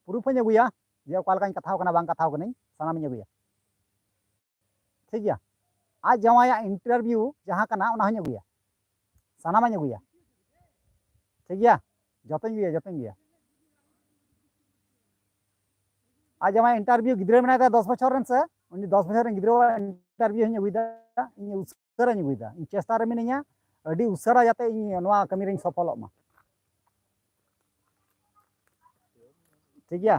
ᱯᱩᱨᱩᱯ ᱦᱚᱧ ᱟᱹᱜᱩᱭᱟ ᱡᱮ ᱚᱠᱟ ᱞᱮᱠᱟᱧ ᱠᱟᱛᱷᱟᱣ ᱠᱟᱱᱟ ᱵᱟᱝ ᱠᱟᱛᱷᱟᱣ ᱠᱟᱹᱱᱟᱹᱧ, ᱥᱟᱱᱟᱢᱤᱧ ᱟᱹᱜᱩᱭᱟ᱾ ᱴᱷᱤᱠ ᱜᱮᱭᱟ, ᱟᱡ ᱡᱟᱶᱟᱭᱟᱜ ᱤᱱᱴᱟᱨᱵᱷᱤᱭᱩ ᱡᱟᱦᱟᱸ ᱠᱟᱱᱟ ᱚᱱᱟ ᱦᱚᱧ ᱟᱹᱜᱩᱭᱟ, ᱥᱟᱱᱟᱢᱟᱧ ᱟᱹᱜᱩᱭᱟ᱾ ᱴᱷᱤᱠ ᱜᱮᱭᱟ, ᱡᱚᱛᱚᱧ ᱟᱹᱜᱩᱭᱟ, ᱡᱚᱛᱚᱧ ᱟᱹᱜᱩᱭᱟ᱾ ᱟᱡ ᱡᱟᱶᱟᱭ ᱤᱱᱴᱟᱨᱵᱷᱤᱭᱩ ᱜᱤᱫᱽᱨᱟᱹ ᱢᱮᱱᱟᱭ ᱛᱟᱭᱟ ᱫᱚᱥ ᱵᱚᱪᱷᱚᱨ ᱨᱮᱱ ᱥᱮ, ᱩᱱᱤ ᱫᱚᱥ ᱵᱚᱪᱷᱚᱨ ᱨᱮᱱ ᱜᱤᱫᱽᱨᱟᱹᱣᱟᱜ ᱤᱱᱴᱟᱨᱵᱷᱤᱭᱩ ᱦᱚᱧ ᱟᱹᱜᱩᱭᱮᱫᱟ, ᱤᱧ ᱩᱥᱟᱹᱨᱟᱧ ᱟᱹᱜᱩᱭᱮᱫᱟ, ᱤᱧ ᱪᱮᱥᱴᱟ ᱨᱮ ᱢᱤᱱᱟᱹᱧᱟ ᱟᱹᱰᱤ ᱩᱥᱟᱹᱨᱟ ᱡᱟᱛᱮ ᱤᱧ ᱱᱚᱣᱟ ᱠᱟᱹᱢᱤ ᱨᱮᱧ ᱥᱚᱯᱷᱚᱞᱚᱜ ᱢᱟ᱾ ᱴᱷᱤᱠ ᱜᱮᱭᱟ,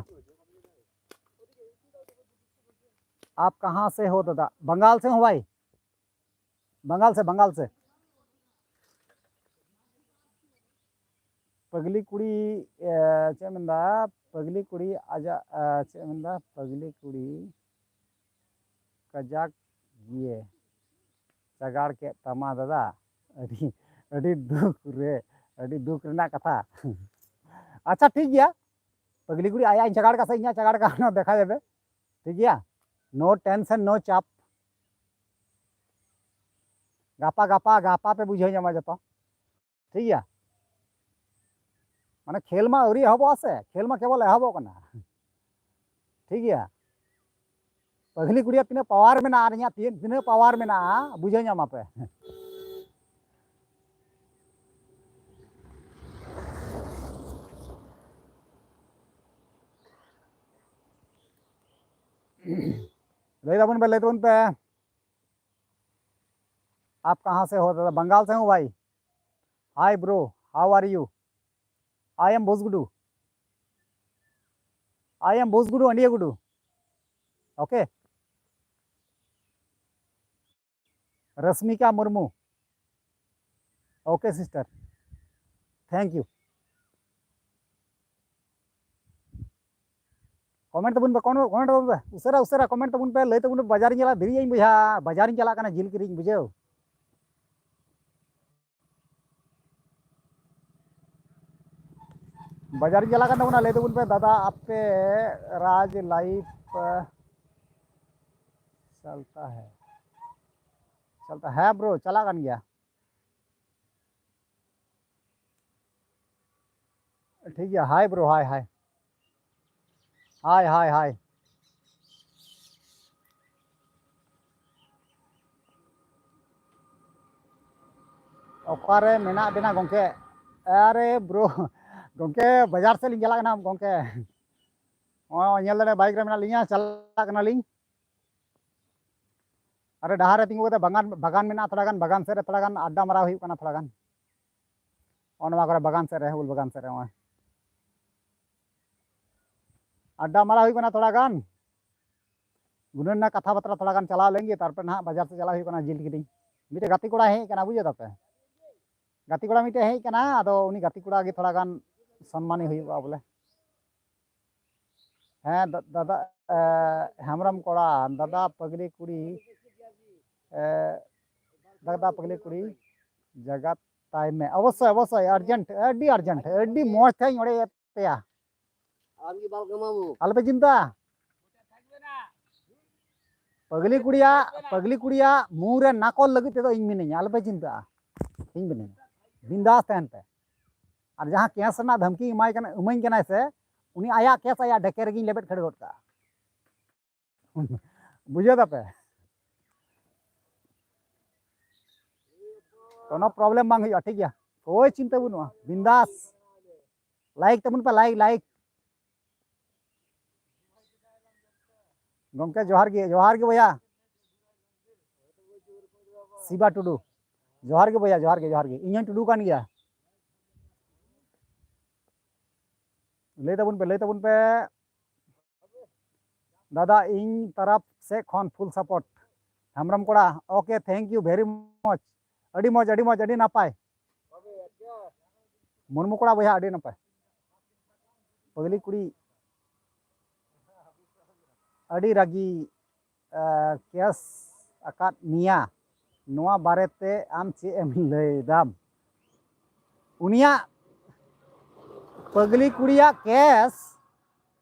ᱟᱯ ᱠᱟᱦᱟᱸ ᱥᱮ ᱦᱳ ᱫᱟᱫᱟ? ᱵᱟᱝᱜᱟᱞ ᱥᱮ ᱦᱳ ᱵᱷᱟᱭ? ᱵᱟᱝᱜᱟᱞ ᱥᱮ, ᱵᱟᱝᱜᱟᱞ ᱥᱮ᱾ ᱯᱟᱜᱽᱞᱤ ᱠᱩᱲᱤ, ᱮ, ᱪᱮᱫ ᱮ ᱢᱮᱱᱫᱟ? ᱯᱟᱜᱽᱞᱤ ᱠᱩᱲᱤ ᱟᱡᱟᱜ, ᱮ, ᱪᱮᱫ ᱮ ᱢᱮᱱᱫᱟ? ᱯᱟᱜᱽᱞᱤ ᱠᱩᱲᱤ ᱠᱟᱡᱟᱠ ᱜᱮ ᱪᱟᱜᱟᱲ ᱠᱮᱫ ᱛᱟᱢᱟ ᱫᱟᱫᱟ᱾ ᱟᱹᱰᱤ, ᱟᱹᱰᱤ ᱫᱩᱠ ᱨᱮ, ᱟᱹᱰᱤ ᱫᱩᱠ ᱨᱮᱱᱟᱜ ᱠᱟᱛᱷᱟ᱾ ᱟᱪᱪᱷᱟ, ᱴᱷᱤᱠ ᱜᱮᱭᱟ, ᱯᱟᱜᱽᱞᱤ ᱠᱩᱲᱤ ᱟᱭᱟᱜ ᱤᱧ ᱪᱟᱜᱟᱲ ᱠᱟᱜ ᱥᱮ ᱤᱧᱟᱹᱜ ᱪᱟᱜᱟᱲ ᱠᱟᱜ, ᱚᱱᱟ ᱫᱮᱠᱷᱟ ᱡᱟᱵᱮ᱾ ᱴᱷᱤᱠ ᱜᱮᱭᱟ, no tension, no ᱪᱟᱯ᱾ ᱜᱟᱯᱟ, ᱜᱟᱯᱟ, ᱜᱟᱯᱟ ᱯᱮ ᱵᱩᱡᱷᱟᱹᱣ ᱧᱟᱢᱟ ᱡᱚᱛᱚ᱾ ᱴᱷᱤᱠ ᱜᱮᱭᱟ, ᱢᱟᱱᱮ ᱠᱷᱮᱞ ᱢᱟ ᱟᱹᱣᱨᱤ ᱮᱦᱚᱵᱚᱜᱼᱟ ᱥᱮ, ᱠᱷᱮᱞ ᱢᱟ ᱠᱮᱵᱚᱞ ᱮᱦᱚᱵᱚᱜ ᱠᱟᱱᱟ᱾ ᱴᱷᱤᱠ ᱜᱮᱭᱟ, ᱯᱟᱹᱜᱽᱞᱤ ᱠᱩᱲᱤᱭᱟᱜ ᱛᱤᱱᱟᱹᱜ ᱯᱟᱣᱟᱨ ᱢᱮᱱᱟᱜᱼᱟ ᱟᱨ ᱤᱧᱟᱹᱜ ᱛᱤᱱᱟᱹᱜ ᱯᱟᱣᱟᱨ ᱢᱮᱱᱟᱜᱼᱟ, ᱵᱩᱡᱷᱟᱹᱣ ᱧᱟᱢᱟ ᱯᱮ᱾ ᱞᱟᱹᱭ ᱛᱟᱵᱚᱱ ᱯᱮ, ᱞᱟᱹᱭ ᱛᱟᱵᱚᱱ ᱯᱮ, ᱟᱯ ᱠᱟᱦᱟᱸ ᱥᱮ ᱦᱳ ᱫᱟᱫᱟ? ᱵᱟᱝᱜᱟᱞ ᱥᱮ ᱦᱳ ᱵᱷᱟᱭ? Hi bro, how are you? I am Bosgudu. I am Bosgudu, Andiagudu. Okay. Rasmika Murmu. Okay sister, thank you. Comment ᱛᱟᱵᱚᱱ ᱯᱮ, comment, comment ᱛᱟᱵᱚᱱ ᱯᱮ, ᱩᱥᱟᱹᱨᱟ ᱩᱥᱟᱹᱨᱟ comment ᱛᱟᱵᱚᱱ ᱯᱮ, ᱞᱟᱹᱭ ᱛᱟᱵᱚᱱ ᱯᱮ, ᱵᱟᱡᱟᱨᱤᱧ ᱪᱟᱞᱟᱜᱼᱟ, ᱫᱮᱨᱤᱭᱟᱹᱧ ᱵᱚᱭᱦᱟ, ᱵᱟᱡᱟᱨᱤᱧ ᱪᱟᱞᱟᱜ ᱠᱟᱱᱟ ᱡᱤᱞ ᱠᱤᱨᱤᱧ, ᱵᱩᱡᱷᱟᱹᱣ᱾ ᱵᱟᱡᱟᱨᱤᱧ ᱪᱟᱞᱟᱜ ᱠᱟᱱ ᱛᱟᱵᱚᱱᱟ, ᱞᱟᱹᱭ ᱛᱟᱵᱚᱱ ᱯᱮ ᱫᱟᱫᱟ, ᱟᱯᱮ ᱨᱟᱡᱽ life ᱪᱟᱞᱛᱟ ᱦᱮ? ᱦᱮᱸ ᱵᱨᱳ, ᱪᱟᱞᱟᱜ ᱠᱟᱱ ᱜᱮᱭᱟ᱾ ᱴᱷᱤᱠ ᱜᱮᱭᱟ, ᱦᱟᱭ ᱵᱨᱳ, ᱦᱟᱭ, ᱦᱟᱭ᱾ ᱦᱟᱭ, ᱦᱟᱭ, ᱦᱟᱭ᱾ ᱚᱠᱟᱨᱮ ᱢᱮᱱᱟᱜ ᱵᱮᱱᱟ ᱜᱚᱢᱠᱮ? ᱟᱨᱮ ᱵᱨᱳ, ᱜᱚᱢᱠᱮ, ᱵᱟᱡᱟᱨ ᱥᱮᱫ ᱞᱤᱧ ᱪᱟᱞᱟᱜ ᱠᱟᱱᱟ ᱜᱚᱢᱠᱮ᱾ ᱱᱚᱜᱼᱚᱭ ᱧᱮᱞ ᱫᱟᱲᱮ, ᱵᱟᱭᱤᱠ ᱨᱮ ᱢᱮᱱᱟᱜ ᱞᱤᱧᱟ, ᱪᱟᱞᱟᱜ ᱠᱟᱱᱟᱞᱤᱧ᱾ ᱟᱨᱮ, ᱰᱟᱦᱟᱨ ᱨᱮ ᱛᱤᱸᱜᱩ ᱠᱟᱛᱮ ᱵᱟᱜᱟᱱ, ᱵᱟᱜᱟᱱ ᱢᱮᱱᱟᱜᱼᱟ ᱛᱷᱚᱲᱟ ᱜᱟᱱ, ᱵᱟᱜᱟᱱ ᱥᱮᱫ ᱨᱮ ᱛᱷᱚᱲᱟ ᱜᱟᱱ ᱟᱰᱰᱟ ᱢᱟᱨᱟᱣ ᱦᱩᱭᱩᱜ ᱠᱟᱱᱟ ᱛᱷᱚᱲᱟ ᱜᱟᱱ᱾ ᱱᱚᱜᱼᱚ ᱱᱚᱣᱟ ᱠᱚᱨᱮ ᱵᱟᱜᱟᱱ ᱥᱮᱫ ᱨᱮ, ᱩᱞ ᱵᱟᱜᱟᱱ ᱥᱮᱫ ᱨᱮ ᱱᱚᱜᱼᱚᱭ ᱟᱰᱰᱟ ᱢᱟᱨᱟᱣ ᱦᱩᱭᱩᱜ ᱠᱟᱱᱟ ᱛᱷᱚᱲᱟ ᱜᱟᱱ᱾ ᱜᱩᱱᱟᱹᱱ ᱨᱮᱱᱟᱜ ᱠᱟᱛᱷᱟ ᱵᱟᱛᱨᱟ ᱛᱷᱚᱲᱟ ᱜᱟᱱ ᱪᱟᱞᱟᱣ ᱞᱮᱱ ᱜᱮ, ᱛᱟᱨᱯᱚᱨᱮ ᱱᱟᱦᱟᱜ ᱵᱟᱡᱟᱨ ᱥᱮᱫ ᱪᱟᱞᱟᱜ ᱦᱩᱭᱩᱜ ᱠᱟᱱᱟ ᱡᱤᱞ ᱠᱤᱨᱤᱧ᱾ ᱢᱤᱫᱴᱮᱡ ᱜᱟᱛᱮ ᱠᱚᱲᱟ ᱦᱮᱡ ᱠᱟᱱᱟ, ᱵᱩᱡᱷᱟᱹᱣ ᱫᱟᱯᱮ? ᱜᱟᱛᱮ ᱠᱚᱲᱟ ᱢᱤᱫᱴᱮᱡ ᱦᱮᱡ ᱠᱟᱱᱟ, ᱟᱫᱚ ᱩᱱᱤ ᱜᱟᱛᱮ ᱠᱚᱲᱟ ᱜᱮ ᱛᱷᱚᱲᱟ ᱜᱟᱱ ᱥᱚᱱᱢᱟᱱᱤ ᱦᱩᱭᱩᱜᱼᱟ ᱵᱚᱞᱮ᱾ ᱦᱮᱸ, ᱫᱟ-, ᱫᱟᱫᱟ, ᱮ, ᱦᱮᱢᱵᱨᱚᱢ ᱠᱚᱲᱟ, ᱫᱟᱫᱟ ᱯᱟᱜᱽᱞᱤ ᱠᱩᱲᱤ, ᱮ, ᱫᱟᱫᱟ ᱯᱟᱜᱽᱞᱤ ᱠᱩᱲᱤ, ᱡᱟᱜᱟᱛ ᱛᱟᱭ ᱢᱮ᱾ ᱚᱵᱚᱥᱥᱳᱭ, ᱚᱵᱚᱥᱥᱳᱭ, urgent, ᱟᱹᱰᱤ urgent, ᱟᱹᱰᱤ ᱢᱚᱡᱽ ᱛᱮᱧ ᱚᱲᱮᱡ ᱮᱫ ᱯᱮᱭᱟ᱾ ᱟᱢ ᱜᱮ ᱵᱟᱞ ᱠᱟᱢᱟᱣ᱾ ᱟᱞᱚᱯᱮ ᱪᱤᱱᱛᱟᱹᱜᱼᱟ᱾ ᱯᱟᱜᱽᱞᱤ ᱠᱩᱲᱤᱭᱟᱜ, ᱯᱟᱜᱽᱞᱤ ᱠᱩᱲᱤᱭᱟᱜ ᱢᱩ ᱨᱮ ᱱᱟᱠᱚᱞ ᱞᱟᱹᱜᱤᱫ ᱛᱮᱫᱚ ᱤᱧ ᱢᱤᱱᱟᱹᱧᱟ, ᱟᱞᱚᱯᱮ ᱪᱤᱱᱛᱟᱹᱜᱼᱟ, ᱤᱧ ᱢᱤᱱᱟᱹᱧᱟ, ᱵᱤᱱᱫᱟᱥ ᱛᱟᱦᱮᱱ ᱯᱮ᱾ ᱟᱨ ᱡᱟᱦᱟᱸ ᱠᱮᱥ ᱨᱮᱱᱟᱜ ᱫᱷᱟᱢᱠᱤ ᱮᱢᱟᱭ ᱠᱟᱱᱟ, ᱮᱢᱟᱹᱧ ᱠᱟᱱᱟᱭ ᱥᱮ, ᱩᱱᱤ ᱟᱭᱟᱜ ᱠᱮᱥ ᱟᱭᱟᱜ ᱰᱮᱠᱮ ᱨᱮᱜᱮᱧ ᱞᱮᱵᱮᱫ ᱠᱷᱟᱹᱲ ᱜᱚᱫ ᱠᱟᱜᱼᱟ᱾ ᱵᱩᱡᱷᱟᱹᱣ ᱫᱟᱯᱮ? ᱠᱳᱱᱳ problem ᱵᱟᱝ ᱦᱩᱭᱩᱜᱼᱟ, ᱴᱷᱤᱠ ᱜᱮᱭᱟ, ᱠᱳᱭ ᱪᱤᱱᱛᱟᱹ ᱵᱟᱹᱱᱩᱜᱼᱟ, ᱵᱤᱱᱫᱟᱥ᱾ Like ᱛᱟᱵᱚᱱ ᱯᱮ, like, like᱾ ᱜᱚᱢᱠᱮ ᱡᱚᱦᱟᱨ ᱜᱮ, ᱡᱚᱦᱟᱨ ᱜᱮ ᱵᱚᱭᱦᱟ᱾ ᱥᱤᱵᱟ ᱴᱩᱰᱩ, ᱡᱚᱦᱟᱨ ᱜᱮ ᱵᱚᱭᱦᱟ, ᱡᱚᱦᱟᱨ ᱜᱮ, ᱡᱚᱦᱟᱨ ᱜᱮ᱾ ᱤᱧ ᱦᱚᱸᱧ ᱴᱩᱰᱩ ᱠᱟᱱ ᱜᱮᱭᱟ᱾ ᱞᱟᱹᱭ ᱛᱟᱵᱚᱱ ᱯᱮ, ᱞᱟᱹᱭ ᱛᱟᱵᱚᱱ ᱯᱮ᱾ ᱫᱟᱫᱟ, ᱤᱧ ᱛᱟᱨᱟᱯ ᱥᱮᱫ ᱠᱷᱚᱱ full support᱾ ᱦᱮᱢᱵᱨᱚᱢ ᱠᱚᱲᱟ, okay, thank you very much᱾ ᱟᱹᱰᱤ ᱢᱚᱡᱽ, ᱟᱹᱰᱤ ᱢᱚᱡᱽ, ᱟᱹᱰᱤ ᱱᱟᱯᱟᱭ᱾ ᱢᱩᱨᱢᱩ ᱠᱚᱲᱟ ᱵᱚᱭᱦᱟ, ᱟᱹᱰᱤ ᱱᱟᱯᱟᱭ᱾ ᱯᱟᱜᱽᱞᱤ ᱠᱩᱲᱤ, ᱟᱹᱰᱤ ᱨᱟᱹᱜᱤ, ᱮ, ᱠᱮᱥ ᱟᱠᱟᱫ ᱢᱮᱭᱟ, ᱱᱚᱣᱟ ᱵᱟᱨᱮᱛᱮ ᱟᱢ ᱪᱮᱫ ᱮᱢ ᱞᱟᱹᱭ ᱫᱟᱢ? ᱩᱱᱤᱭᱟᱜ, ᱯᱟᱜᱽᱞᱤ ᱠᱩᱲᱤᱭᱟᱜ ᱠᱮᱥ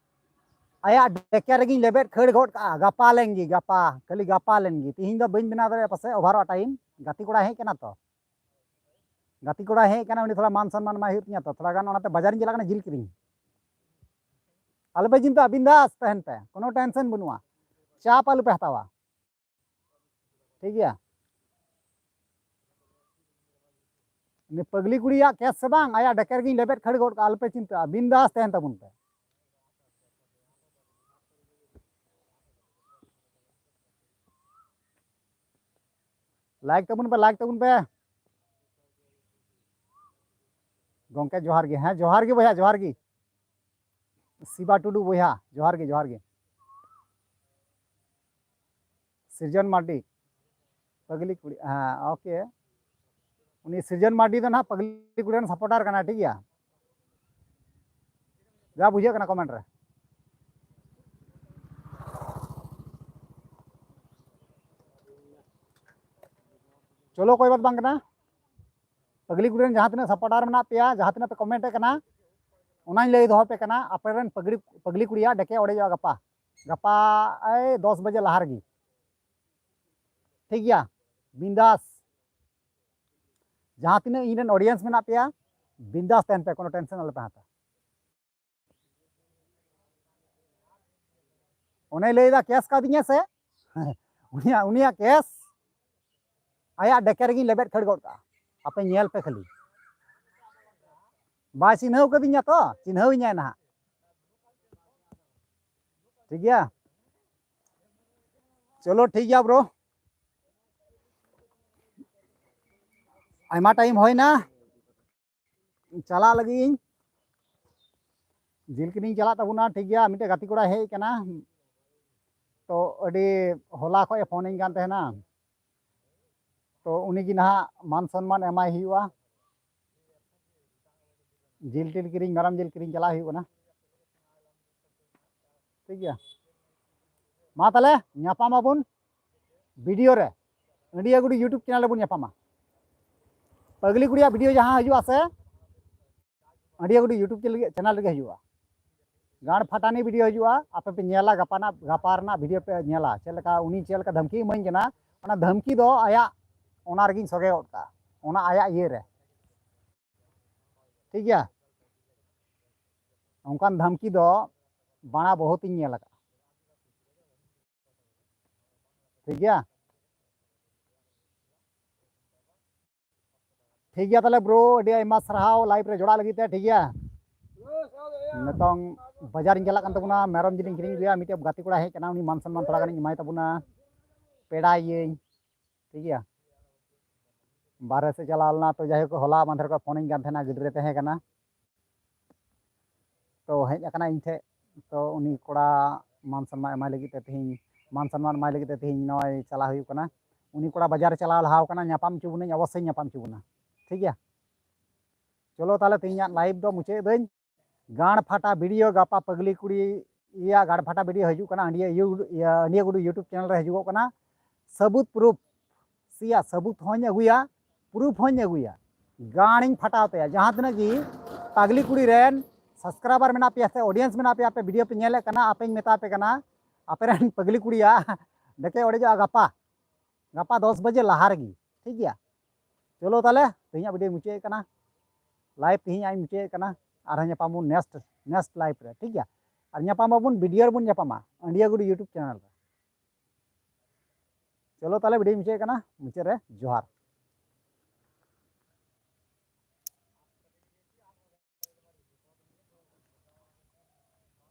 ᱟᱭᱟᱜ ᱰᱮᱠᱮ ᱨᱮᱜᱮᱧ ᱞᱮᱵᱮᱫ ᱠᱷᱟᱹᱲ ᱜᱚᱫ ᱠᱟᱜᱼᱟ᱾ ᱜᱟᱯᱟ ᱞᱮᱱ ᱜᱮ, ᱜᱟᱯᱟ, ᱠᱷᱟᱹᱞᱤ ᱜᱟᱯᱟ ᱞᱮᱱ ᱜᱮ᱾ ᱛᱤᱦᱤᱧ ᱫᱚ ᱵᱟᱹᱧ ᱵᱮᱱᱟᱣ ᱫᱟᱲᱮᱭᱟᱜᱼᱟ ᱯᱟᱥᱮᱡ, ᱚᱵᱷᱟᱨᱚᱜᱼᱟ ᱴᱟᱭᱤᱢ᱾ ᱜᱟᱛᱮ ᱠᱚᱲᱟᱭ ᱦᱮᱡ ᱠᱟᱱᱟ ᱛᱚ, ᱜᱟᱛᱮ ᱠᱚᱲᱟᱭ ᱦᱮᱡ ᱠᱟᱱᱟ, ᱩᱱᱤ ᱛᱷᱚᱲᱟ ᱢᱟᱱ ᱥᱚᱱᱢᱟᱱ ᱮᱢᱟᱭ ᱦᱩᱭᱩᱜ ᱛᱤᱧᱟ ᱛᱚ, ᱛᱷᱚᱲᱟ ᱜᱟᱱ ᱚᱱᱟᱛᱮ ᱵᱟᱡᱟᱨᱤᱧ ᱪᱟᱞᱟᱜ ᱠᱟᱱᱟ ᱡᱤᱞ ᱠᱤᱨᱤᱧ᱾ ᱟᱞᱚᱯᱮ ᱪᱤᱱᱛᱟᱹᱜᱼᱟ, ᱵᱤᱱᱫᱟᱥ ᱛᱟᱦᱮᱱ ᱯᱮ, ᱠᱳᱱᱳ ᱴᱮᱱᱥᱚᱱ ᱵᱟᱹᱱᱩᱜᱼᱟ, ᱪᱟᱯ ᱟᱞᱚᱯᱮ ᱦᱟᱛᱟᱣᱟ᱾ ᱴᱷᱤᱠ ᱜᱮᱭᱟ? ᱩᱱᱤ ᱯᱟᱜᱽᱞᱤ ᱠᱩᱲᱤᱭᱟᱜ ᱠᱮᱥ ᱥᱮ ᱵᱟᱝ, ᱟᱭᱟᱜ ᱰᱮᱠᱮ ᱨᱮᱜᱮᱧ ᱞᱮᱵᱮᱫ ᱠᱷᱟᱹᱲ ᱜᱚᱫ ᱠᱟᱜᱼᱟ, ᱟᱞᱚᱯᱮ ᱪᱤᱱᱛᱟᱹᱜᱼᱟ, ᱵᱤᱱᱫᱟᱥ ᱛᱟᱦᱮᱱ ᱛᱟᱵᱚᱱ ᱯᱮ᱾ ᱞᱟᱭᱤᱠ ᱛᱟᱵᱚᱱ ᱯᱮ, ᱞᱟᱭᱤᱠ ᱛᱟᱵᱚᱱ ᱯᱮ᱾ ᱜᱚᱝᱠᱮ ᱡᱚᱦᱟᱨ ᱜᱮ, ᱦᱮᱸ ᱡᱚᱦᱟᱨ ᱜᱮ ᱵᱚᱭᱦᱟ, ᱡᱚᱦᱟᱨ ᱜᱮ᱾ ᱥᱤᱵᱟ ᱴᱩᱰᱩ ᱵᱚᱭᱦᱟ, ᱡᱚᱦᱟᱨ ᱜᱮ, ᱡᱚᱦᱟᱨ ᱜᱮ᱾ ᱥᱤᱨᱡᱚᱱ ᱢᱟᱨᱰᱤ, ᱯᱟᱜᱽᱞᱤ ᱠᱩᱲᱤ, ᱦᱮᱸ, ᱳᱠᱮ᱾ ᱩᱱᱤ ᱥᱤᱨᱡᱚᱱ ᱢᱟᱨᱰᱤ ᱫᱚ ᱱᱟᱦᱟᱜ ᱯᱟᱜᱽᱞᱤ ᱠᱩᱲᱤ ᱨᱮᱱ ᱥᱟᱯᱳᱨᱴᱟᱨ ᱠᱟᱱᱟᱭ, ᱴᱷᱤᱠ ᱜᱮᱭᱟ? ᱡᱟ ᱵᱩᱡᱷᱟᱹᱜ ᱠᱟᱱᱟ ᱠᱚᱢᱮᱱᱴ ᱨᱮ᱾ ᱪᱚᱞᱚ, ᱠᱚᱭ ᱵᱟᱛ ᱵᱟᱝ ᱠᱟᱱᱟ᱾ ᱯᱟᱜᱽᱞᱤ ᱠᱩᱲᱤ ᱨᱮᱱ ᱡᱟᱦᱟᱸ ᱛᱤᱱᱟᱹᱜ ᱥᱟᱯᱳᱨᱴᱟᱨ ᱢᱮᱱᱟᱜ ᱯᱮᱭᱟ, ᱡᱟᱦᱟᱸ ᱛᱤᱱᱟᱹᱜ ᱯᱮ ᱠᱚᱢᱮᱱᱴ ᱮᱫ ᱠᱟᱱᱟ, ᱚᱱᱟᱧ ᱞᱟᱹᱭ ᱫᱚᱦᱚ ᱯᱮ ᱠᱟᱱᱟ, ᱟᱯᱮ ᱨᱮᱱ ᱯᱟᱜᱽᱞᱤ, ᱯᱟᱜᱽᱞᱤ ᱠᱩᱲᱤᱭᱟᱜ ᱰᱮᱠᱮ ᱚᱲᱮᱡᱚᱜᱼᱟ ᱜᱟᱯᱟ, ᱜᱟᱯᱟ ᱮᱭ ᱫᱚᱥ ᱵᱟᱡᱮ ᱞᱟᱦᱟ ᱨᱮᱜᱮ, ᱴᱷᱤᱠ ᱜᱮᱭᱟ? ᱵᱤᱱᱫᱟᱥ, ᱡᱟᱦᱟᱸ ᱛᱤᱱᱟᱹᱜ ᱤᱧ ᱨᱮᱱ ᱚᱰᱤᱭᱮᱱᱥ ᱢᱮᱱᱟᱜ ᱯᱮᱭᱟ, ᱵᱤᱱᱫᱟᱥ ᱛᱟᱦᱮᱱ ᱯᱮ, ᱠᱳᱱᱳ ᱴᱮᱱᱥᱚᱱ ᱟᱞᱚ ᱯᱮ ᱦᱟᱛᱟ᱾ ᱚᱱᱮᱭ ᱞᱟᱹᱭᱫᱟ ᱠᱮᱥ ᱠᱟᱫᱤᱧᱟ ᱥᱮ? ᱩᱱᱤᱭᱟᱜ, ᱩᱱᱤᱭᱟᱜ ᱠᱮᱥ ᱟᱭᱟᱜ ᱰᱮᱠᱮ ᱨᱮᱜᱮᱧ ᱞᱮᱵᱮᱫ ᱠᱷᱟᱹᱲ ᱜᱚᱫ ᱠᱟᱜᱼᱟ᱾ ᱟᱯᱮ ᱧᱮᱞ ᱯᱮ ᱠᱷᱟᱹᱞᱤ᱾ ᱵᱟᱭ ᱪᱤᱱᱦᱟᱹᱣ ᱠᱟᱫᱤᱧᱟ ᱛᱚ, ᱪᱤᱱᱦᱟᱹᱣ ᱤᱧᱟᱭ ᱱᱟᱦᱟᱜ᱾ ᱴᱷᱤᱠ ᱜᱮᱭᱟ? ᱪᱚᱞᱚ, ᱴᱷᱤᱠ ᱜᱮᱭᱟ ᱵᱨᱳ, ᱟᱭᱢᱟ ᱴᱟᱭᱤᱢ ᱦᱩᱭᱱᱟ᱾ ᱪᱟᱞᱟᱜ ᱞᱟᱹᱜᱤᱫ ᱤᱧ, ᱡᱤᱞ ᱠᱤᱨᱤᱧ ᱪᱟᱞᱟᱜ ᱛᱟᱵᱚᱱᱟ, ᱴᱷᱤᱠ ᱜᱮᱭᱟ? ᱢᱤᱫᱴᱮᱡ ᱜᱟᱛᱮ ᱠᱚᱲᱟᱭ ᱦᱮᱡ ᱟᱠᱟᱱᱟ, ᱛᱚ ᱟᱹᱰᱤ ᱦᱚᱞᱟ ᱠᱷᱚᱡ ᱮ ᱯᱷᱳᱱ ᱟᱹᱧ ᱠᱟᱱ ᱛᱟᱦᱮᱱᱟ, ᱛᱚ ᱩᱱᱤ ᱜᱮ ᱱᱟᱦᱟᱜ ᱢᱟᱱ ᱥᱚᱱᱢᱟᱱ ᱮᱢᱟᱭ ᱦᱩᱭᱩᱜᱼᱟ᱾ ᱡᱤᱞ ᱴᱤᱞ ᱠᱤᱨᱤᱧ, ᱢᱮᱨᱚᱢ ᱡᱤᱞ ᱠᱤᱨᱤᱧ ᱪᱟᱞᱟᱜ ᱦᱩᱭᱩᱜ ᱠᱟᱱᱟ, ᱴᱷᱤᱠ ᱜᱮᱭᱟ? ᱢᱟ ᱛᱟᱦᱞᱮ ᱧᱟᱯᱟᱢ ᱟᱵᱚᱱ ᱵᱷᱤᱰᱤᱭᱳ ᱨᱮ, ᱟᱹᱰᱤᱭᱟᱹ ᱜᱩᱰᱤ YouTube ᱪᱮᱱᱮᱞ ᱨᱮᱵᱚᱱ ᱧᱟᱯᱟᱢᱟ᱾ ᱯᱟᱜᱽᱞᱤ ᱠᱩᱲᱤᱭᱟᱜ ᱵᱷᱤᱰᱤᱭᱳ ᱡᱟᱦᱟᱸ ᱦᱤᱡᱩᱜᱼᱟ ᱥᱮ, ᱟᱹᱰᱤᱭᱟᱹ ᱜᱩᱰᱤ YouTube ᱪᱮᱱᱮᱞ ᱨᱮᱜᱮ ᱦᱤᱡᱩᱜᱼᱟ᱾ ᱜᱟᱲ ᱯᱷᱟᱴᱟᱱᱤ ᱵᱷᱤᱰᱤᱭᱳ ᱦᱤᱡᱩᱜᱼᱟ, ᱟᱯᱮ ᱯᱮ ᱧᱮᱞᱟ, ᱜᱟᱯᱟᱱᱟᱜ, ᱜᱟᱯᱟ ᱨᱮᱱᱟᱜ ᱵᱷᱤᱰᱤᱭᱳ ᱯᱮ ᱧᱮᱞᱟ, ᱪᱮᱫ ᱞᱮᱠᱟ ᱩᱱᱤ ᱪᱮᱫ ᱞᱮᱠᱟ ᱫᱷᱟᱢᱠᱤ ᱮᱢᱟᱹᱧ ᱠᱟᱱᱟ, ᱚᱱᱟ ᱫᱷᱟᱢᱠᱤ ᱫᱚ ᱟᱭᱟᱜ ᱚᱱᱟ ᱨᱮᱜᱮᱧ ᱥᱚᱜᱮ ᱜᱚᱫ ᱠᱟᱜᱼᱟ, ᱚᱱᱟ ᱟᱭᱟᱜ ᱤᱭᱟᱹ ᱨᱮ᱾ ᱴᱷᱤᱠ ᱜᱮᱭᱟ? ᱚᱱᱠᱟᱱ ᱫᱷᱟᱢᱠᱤ ᱫᱚ ᱵᱟᱲᱟ ᱵᱚᱦᱩᱛ ᱤᱧ ᱧᱮᱞ ᱟᱠᱟᱫᱼᱟ᱾ ᱴᱷᱤᱠ ᱜᱮᱭᱟ? ᱴᱷᱤᱠ ᱜᱮᱭᱟ ᱛᱟᱦᱚᱞᱮ ᱵᱨᱳ, ᱟᱹᱰᱤ ᱟᱭᱢᱟ ᱥᱟᱨᱦᱟᱣ ᱞᱟᱭᱤᱵᱷ ᱨᱮ ᱡᱚᱲᱟᱜ ᱞᱟᱹᱜᱤᱫ ᱛᱮ᱾ ᱴᱷᱤᱠ ᱜᱮᱭᱟ, ᱱᱤᱛᱚᱝ ᱵᱟᱡᱟᱨᱤᱧ ᱪᱟᱞᱟᱜ ᱠᱟᱱ ᱛᱟᱵᱚᱱᱟ, ᱢᱮᱨᱚᱢ ᱡᱤᱞᱤᱧ ᱠᱤᱨᱤᱧ ᱟᱹᱜᱩᱭᱟ᱾ ᱢᱤᱫᱴᱮᱡ ᱜᱟᱛᱮ ᱠᱚᱲᱟ ᱦᱮᱡ ᱠᱟᱱᱟ, ᱩᱱᱤ ᱢᱟᱱ ᱥᱚᱱᱢᱟᱱ ᱛᱷᱚᱲᱟ ᱜᱟᱱᱤᱧ ᱮᱢᱟᱭ ᱛᱟᱵᱚᱱᱟ, ᱯᱮᱲᱟᱭᱟᱹᱧ᱾ ᱴᱷᱤᱠ ᱜᱮᱭᱟ, ᱵᱟᱨᱦᱮ ᱥᱮᱫ ᱪᱟᱞᱟᱣ ᱞᱮᱱᱟ, ᱛᱚ ᱡᱟᱭᱦᱳᱠ ᱦᱚᱞᱟ ᱢᱟᱫᱷᱮᱨ ᱠᱷᱚᱱ ᱯᱷᱳᱱᱤᱧ ᱠᱟᱱ ᱛᱟᱦᱮᱱᱟ, ᱜᱟᱹᱰᱤ ᱨᱮ ᱛᱟᱦᱮᱸ ᱠᱟᱱᱟ, ᱛᱚ ᱦᱮᱡ ᱟᱠᱟᱱᱟ ᱤᱧ ᱴᱷᱮᱡ᱾ ᱛᱚ ᱩᱱᱤ ᱠᱚᱲᱟ ᱢᱟᱱ ᱥᱚᱱᱢᱟᱱ ᱮᱢᱟᱭ ᱞᱟᱹᱜᱤᱫ ᱛᱮ ᱛᱮᱦᱮᱧ, ᱢᱟᱱ ᱥᱚᱱᱢᱟᱱ ᱮᱢᱟᱭ ᱞᱟᱹᱜᱤᱫ ᱛᱮ ᱛᱮᱦᱮᱧ ᱱᱚᱜᱼᱚᱭ ᱪᱟᱞᱟᱣ ᱦᱩᱭᱩᱜ ᱠᱟᱱᱟ᱾ ᱩᱱᱤ ᱠᱚᱲᱟ ᱵᱟᱡᱟᱨ ᱪᱟᱞᱟᱣ ᱞᱟᱦᱟᱣ ᱠᱟᱱᱟ, ᱧᱟᱯᱟᱢ ᱦᱚᱪᱚ ᱵᱚᱱᱟᱹᱧ, ᱚᱵᱚᱥᱥᱳᱭ ᱧᱟᱯᱟᱢ ᱦᱚᱪᱚ ᱵᱚᱱᱟ᱾ ᱴᱷᱤᱠ ᱜᱮᱭᱟ, ᱪᱚᱞᱚ ᱛᱟᱦᱚᱞᱮ ᱛᱮᱦᱮᱧᱟᱜ ᱞᱟᱭᱤᱵᱷ ᱫᱚ ᱢᱩᱪᱟᱹᱫ ᱫᱟᱹᱧ᱾ ᱜᱟᱲ ᱯᱷᱟᱴᱟ ᱵᱷᱤᱰᱤᱭᱳ ᱜᱟᱯᱟ ᱯᱟᱜᱽᱞᱤ ᱠᱩᱲᱤ ᱤᱭᱟᱹ ᱜᱟᱲ ᱯᱷᱟᱴᱟ ᱵᱷᱤᱰᱤᱭᱳ ᱦᱤᱡᱩᱜ ᱠᱟᱱᱟ, ᱟᱹᱰᱤᱭᱟᱹ ᱤᱭᱟᱹ ᱟᱹᱰᱤᱭᱟᱹ ᱜᱩᱰᱩ YouTube ᱪᱮᱱᱮᱞ ᱨᱮ ᱦᱤᱡᱩᱜᱚᱜ ᱠᱟᱱᱟ᱾ ᱥᱟᱹᱵᱩᱛ ᱯᱨᱩᱯ ᱥᱤᱭᱟ ᱥᱟᱹᱵᱩᱛ ᱦᱚᱧ ᱟᱹᱜᱩᱭᱟ, ᱯᱨᱩᱯ ᱦᱚᱧ ᱟᱹᱜᱩᱭᱟ᱾ ᱜᱟᱲᱤᱧ ᱯᱷᱟᱴᱟᱣ ᱛᱟᱭᱟ᱾ ᱡᱟᱦᱟᱸ ᱛᱤᱱᱟᱹᱜ ᱜᱮ ᱯᱟᱜᱽᱞᱤ ᱠᱩᱲᱤ ᱨᱮᱱ ᱥᱟᱵᱥᱠᱨᱟᱭᱵᱟᱨ ᱢᱮᱱᱟᱜ ᱯᱮᱭᱟ ᱥᱮ ᱚᱰᱤᱭᱮᱱᱥ ᱢᱮᱱᱟᱜ ᱯᱮᱭᱟ, ᱟᱯᱮ ᱵᱷᱤᱰᱤᱭᱳ ᱯᱮ ᱧᱮᱞᱮᱫ ᱠᱟᱱᱟ, ᱟᱯᱮᱧ ᱢᱮᱛᱟ ᱯᱮ ᱠᱟᱱᱟ, ᱟᱯᱮ ᱨᱮᱱ ᱯᱟᱜᱽᱞᱤ ᱠᱩᱲᱤᱭᱟᱜ ᱰᱮᱠᱮ ᱚᱲᱮᱡᱚᱜᱼᱟ ᱜᱟᱯᱟ, ᱜᱟᱯᱟ ᱫᱚᱥ ᱵᱟᱡᱮ ᱞᱟᱦᱟ ᱨᱮᱜᱮ᱾ ᱴᱷᱤᱠ ᱜᱮᱭᱟ, ᱪᱚᱞᱚ ᱛᱟᱦᱚᱞᱮ ᱛᱮᱦᱮᱧᱟᱜ ᱵᱷᱤᱰᱤᱭᱳ ᱢᱩᱪᱟᱹᱫ ᱠᱟᱱᱟ, ᱞᱟᱭᱤᱵᱷ ᱛᱮᱦᱮᱧᱟᱜ ᱤᱧ ᱢᱩᱪᱟᱹᱫ ᱠᱟᱱᱟ᱾ ᱟᱨᱦᱚᱸ ᱧᱟᱯᱟᱢ ᱵᱚᱱ ᱱᱮᱠᱥᱴ, ᱱᱮᱠᱥᱴ ᱞᱟᱭᱤᱵᱷ ᱨᱮ᱾ ᱴᱷᱤᱠ ᱜᱮᱭᱟ, ᱟᱨ ᱧᱟᱯᱟᱢ ᱟᱵᱚᱱ, ᱵᱷᱤᱰᱤᱭᱳ ᱨᱮᱵᱚᱱ ᱧᱟᱯᱟᱢᱟ ᱟᱹᱰᱤᱭᱟᱹ ᱜᱩᱰᱩ YouTube ᱪᱮᱱᱮᱞ ᱨᱮ᱾ ᱪᱚᱞᱚ ᱛᱟᱦᱚᱞᱮ ᱵᱷᱤᱰᱤᱭᱳ ᱢᱩᱪᱟᱹᱫ ᱠᱟᱱᱟ, ᱢᱩᱪᱟᱹᱫ ᱨᱮ ᱡᱚᱦᱟᱨ᱾